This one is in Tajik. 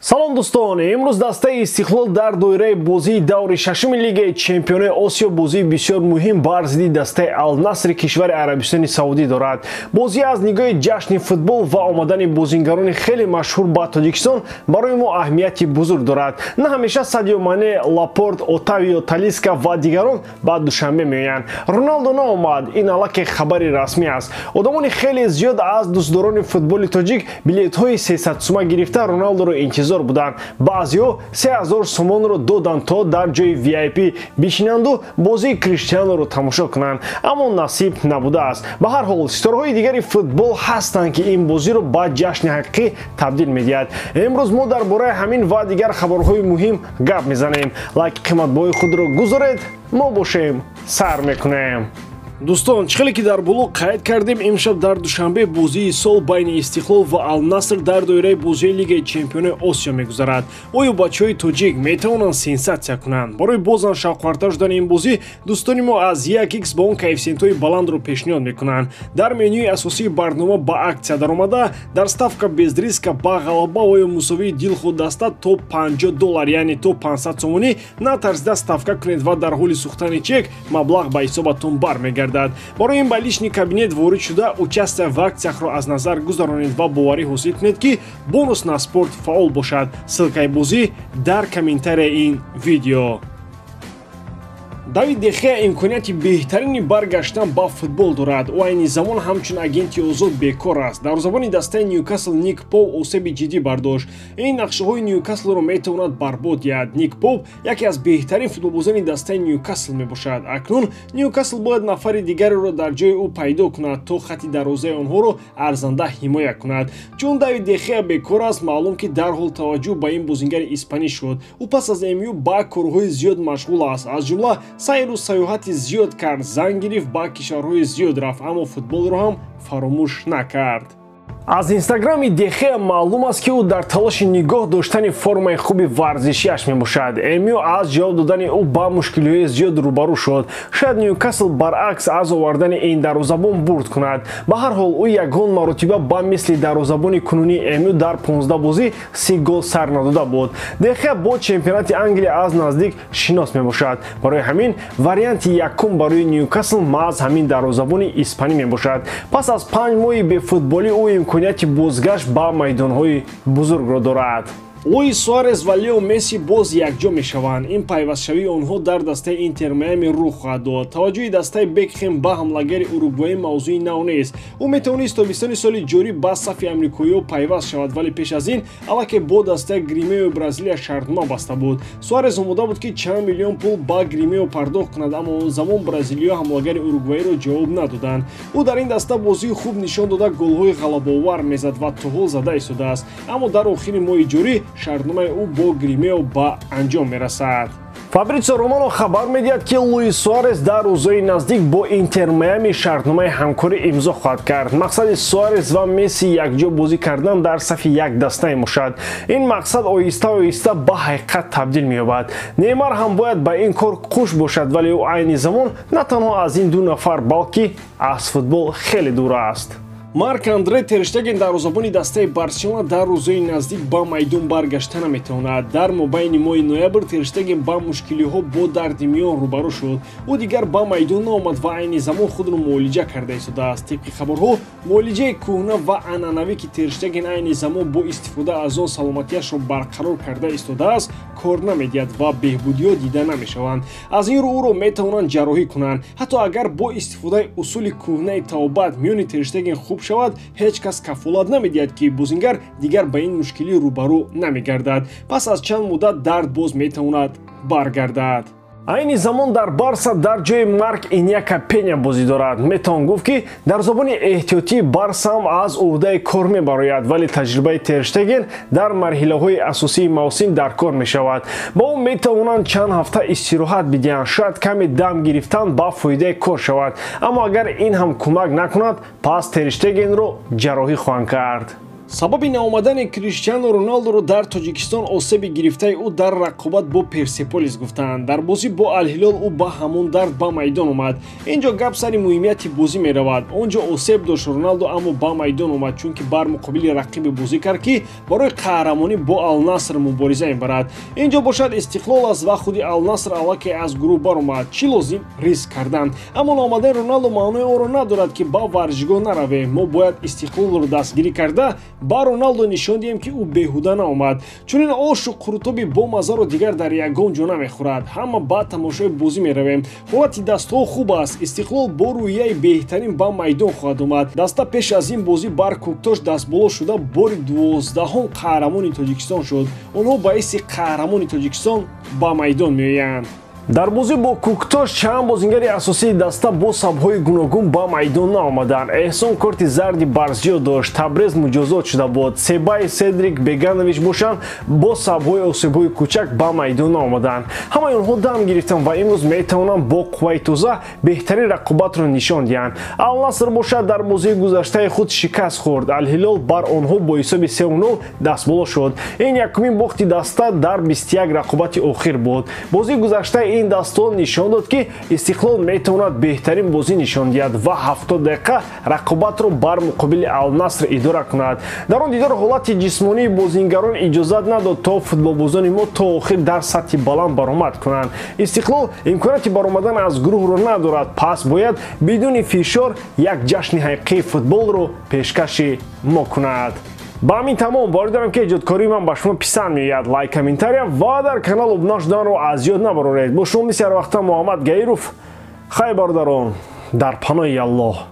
Салом дӯстон, имрӯз дастаи Истиқлол дар доираи бозии даври шашуми Лигаи Чемпионои Осиё бозии бисёр муҳим бар зидди дастаи Ал-Насри кишвари Арабистони Саудӣ дорад. Бозӣ аз нигоҳи ҷашни футбол ва омадани бозингарони хеле машҳур ба Тоҷикистон барои мо аҳамияти бузург дорад. На ҳамеша Садио Мане, Лапорт, Отавио, Талиска ва дигарон ба Душанбе меоянд. Роналдо наомад, ин аллакай хабари расмӣ аст. Одамони хеле зиёд аз дӯстдорони футболи тоҷик билетҳои 300 сума гирифта Роналдоро интизор буданд. Баъзеҳо 3000 сомонро доданд, то дар ҷои VIP бишинанду бозии Криштиануро тамошо кунанд, аммо насиб набудааст. Ба ҳар ҳол, ситораҳои дигари футбол ҳастанд, ки ин бозиро ба ҷашни ҳақиқӣ табдил медиҳад. Имрӯз мо дар бораи ҳамин ва дигар хабарҳои муҳим гап мезанем. Лайки қиматбоҳои худро гузоред, мо бошем сар мекунем. Дӯстон, чӣ хеле ки дар боло қайд кардем, имшаб дар Душанбе бозии сол байни Истиқлол ва Ал-Наср дар доираи бозии Лигаи Чемпионои Осиё мегузарад. Оё бачаҳои тоҷик метавонанд сенсатсия кунанд? Барои бозам шавқвартар шудани ин бозӣ дӯстони мо аз 1x ба он коэффисиентҳои баландро пешниҳод мекунанд. Дар менюи асосии барнома ба акция даромада, дар ставка без риска ба ғалаба ва ё мусовии дилхоҳ даста то $50, яъне то 500 сомонӣ натарсида ставка кунед ва дар ҳоли сӯхтани чек маблағ ба ҳисобатон бармегардад. Барои ин ба личный кабинет ворид шуда, участие в акциях-ро аз назар гузаронед ва боварӣ ҳосил кунед, ки бонус на спорт фаъол бошад. Ссылкаи бозӣ дар комментарияи ин видео. Давид Дехея имконияти беҳтарини баргаштан ба футбол дорад. Ӯ айни замон ҳамчун агенти озод бекор аст. Дарвозабони дастаи Ньюкасл Ник Поп осеби ҷиддӣ бардошт. Ин нақшаҳои Ньюкаслро метавонад барбод диҳад. Ник Поп яке аз беҳтарин футболбозони дастаи Ньюкасл мебошад. Акнун Ньюкасл бояд нафари дигареро дар ҷои ӯ пайдо кунад, то хати дарвозаи онҳоро арзанда ҳимоя кунад. Чун Давид Дехея бекор аст, маълум ки дарҳол таваҷҷӯҳ ба ин бозингари испанӣ шуд. Ӯ пас аз МЮ ба корҳои зиёд машғул аст, аз ҷумла сайру сайёҳати зиёд кард, зан гирифт, ба кишварҳои зиёд рафт, аммо футболро ҳам фаромӯш накард. Аз инстаграми Дехея маълум аст, ки ӯ дар талоши нигоҳ доштани формаи хуби варзишиаш мебошад. МЮ аз ҷавоб додани ӯ ба мушкилиҳои зиёд рӯбарӯ шуд. Шояд Ньюкасл баръакс аз овардани ин дарвозабон бурд кунад. Ба ҳар ҳол, ӯ ягон маротиба ба мисли дарвозабони кунунии МЮ дар 15 бозӣ 30 гол сар надода буд. Дехея бо чемпионати Англия аз наздик шинос мебошад. Барои ҳамин варианти якум барои Ньюкасл маҳз ҳамин дарвозабони испанӣ мебошад. Пас аз 5 моҳи бефутболӣ ӯ имконияти бозгашт ба майдонҳои бузургро дорад. Луис Суарес ва Лео Месси боз якҷо мешаванд. Ин пайвастшавии онҳо дар дастаи Интер Майами рух хоҳад дод. Таваҷҷӯҳи дастаи Бекхем ба ҳамлагари уругвоӣ мавзӯи нав нест. Ӯ метавонист тобистони соли ҷорӣ ба сафи амрикоиҳо пайваст шавад, вале пеш аз ин аллакай бо дастаи Гримеои Бразилия шартнома баста буд. Суарес омода буд, ки чанд миллион пул ба Гримео пардохт кунад, аммо он замон бразилиё ҳамлагари уругвоиро ҷавоб надоданд. Ӯ дар ин даста бозии хуб нишон дода, голҳои ғалабаовар мезад ва то ҳол зада истодааст, аммо дар охири моҳи ҷорӣ шартномаи ӯ бо Гримео ба анҷом мерасад. Фабритсио Романо хабар медиҳад, ки Луис Суарес дар рӯзҳои наздик бо Интер Майами шартномаи ҳамкорӣ имзо хоҳад кард. Мақсади Суарес ва Месси якҷо бозӣ кардан дар сафи як даста мебошад. Ин мақсад оҳиста оҳиста ба ҳақиқат табдил меёбад. Неймар ҳам бояд ба ин кор хуш бошад, вале ӯ айни замон на танҳо аз ин ду нафар, балки аз футбол хеле дур аст. Марк Андре Терштеген, дарвозабони дастаи Барселона, дар рӯзҳои наздик ба майдон баргашта наметавонад. Дар мобайни моҳи ноябр Терштеген ба мушкилиҳо бо дарди миён рӯбарӯ шуд. Ӯ дигар ба майдон наомад ва айни замон худро муолиҷа карда истодааст. Тибқи хабарҳо, муолиҷаи кӯҳна ва анъанавӣ, ки Терштеген айни замон бо истифода аз он саломатиашро барқарор карда истодааст, кор намедиҳад ва беҳбудиҳо дида намешаванд. Аз ин рӯ ӯро метавонанд ҷарроҳӣ кунанд. Ҳатто агар бо истифодаи усули кӯҳнаи тавбат миёни Терштеген хуб шавад, ҳеҷ кас кафолат намедиҳад, ки бозингар дигар ба ин мушкилӣ рӯбарӯ намегардад. Пас аз чанд муддат дард боз метавонад баргардад. Айни замон дар Барса дар ҷои Марк Иньяка Пеня бозӣ дорад. Метавон гуфт, ки дарвозабони эҳтиётии Барса ҳам аз ӯҳдаи кор мебарояд, вале таҷрибаи Терштеген дар марҳилаҳои асосии мавсим дар кор мешавад. Ба ӯ метавонанд чанд ҳафта истироҳат бидиҳанд, шояд каме дам гирифтан ба фоидаи кор шавад, аммо агар ин ҳам кӯмак накунад, пас Терштегенро ҷарроҳӣ хоҳанд кард. Сабаби наомадани Криштиану Роналдуро дар Тоҷикистон осеби гирифтаи ӯ дар рақобат бо Персеполис гуфтанд. Дар бозӣ бо Алҳилол ӯ ба ҳамон дард ба майдон омад. Ин ҷо гап сари муҳимияти бозӣ меравад. Он ҷо осеб дошт Роналду, аммо ба майдон омад, чунки бар муқобили рақибе бозӣ кард, ки барои қаҳрамонӣ бо Алнаср мубориза мебарад. Ин ҷо бошад Истиқлол аст ва худи Алнаср аллакай аз гурӯҳ баромад. Чӣ лозим риск кардан? Аммо наомадани Роналду маънои онро надорад, ки ба варзишгоҳ наравем. Мо бояд Истиқлолро дастгирӣ карда ба Роналдо нишон диҳем, ки ӯ беҳуда наомад. Чунин ошу қурутоби бомаззаро дигар дар ягон ҷо намехӯрад. Ҳама ба тамошои бозӣ меравем. Ҳолати дастҳо хуб аст. Истиқлол бо рӯҳияи беҳтарин ба майдон хоҳад омад. Даста пеш аз ин бозӣ бар Кӯктош дастболо шуда бори 12-ҳум қаҳрамони Тоҷикистон шуд. Онҳо ба ҳисси қаҳрамони Тоҷикистон ба майдон меоянд. Дар бозӣ бо Кӯктош чанд бозингари асосии даста бо сабабҳои гуногун ба майдон наомаданд. Эҳсон корти зарди барзиёд дошт, Табрез муҷозот шуда буд. Себай, Седрик, Беганович бошанд бо сабабҳои осебҳои кӯчак ба майдон наомаданд. Ҳамаи онҳо дам гирифтанд ва имрӯз метавонанд бо қувваи тоза беҳтарин рақобатро нишон диҳанд. Алнаср бошад дар бозии гузаштаи худ шикаст хӯрд. Алҳилол бар онҳо бо ҳисоби 3-0 дастболо шуд. Ин якумин бохти даста дар 21 рақобати охир буд. Бозии гузаштаи ин дастон нишон дод, ки Истиқлол метавонад беҳтарин бозӣ нишон диҳад ва 70 дақиқа рақобатро бар муқобили Алнаср идора кунад. Дар он дидор ҳолати ҷисмонии бозингарон иҷозат надод, то футболбозони мо то охир дар сатҳи баланд баромад кунанд. Истиқлол имконияти баромадан аз гурӯҳро надорад, пас бояд бидуни фишор як ҷашни ҳақиқии футболро пешкаши мо кунад. Ба ҳамин тамом. Боварӣ дорам, ки эҷодкории ман ба шумо писанд меояд. Лайк, комментария ва дар канал обуна шуданро аз ёд набароред. Бо шумо мисли ҳар вақта Муҳаммад Гаиров. Хайр, бародарон, дар паноҳи Аллоҳ.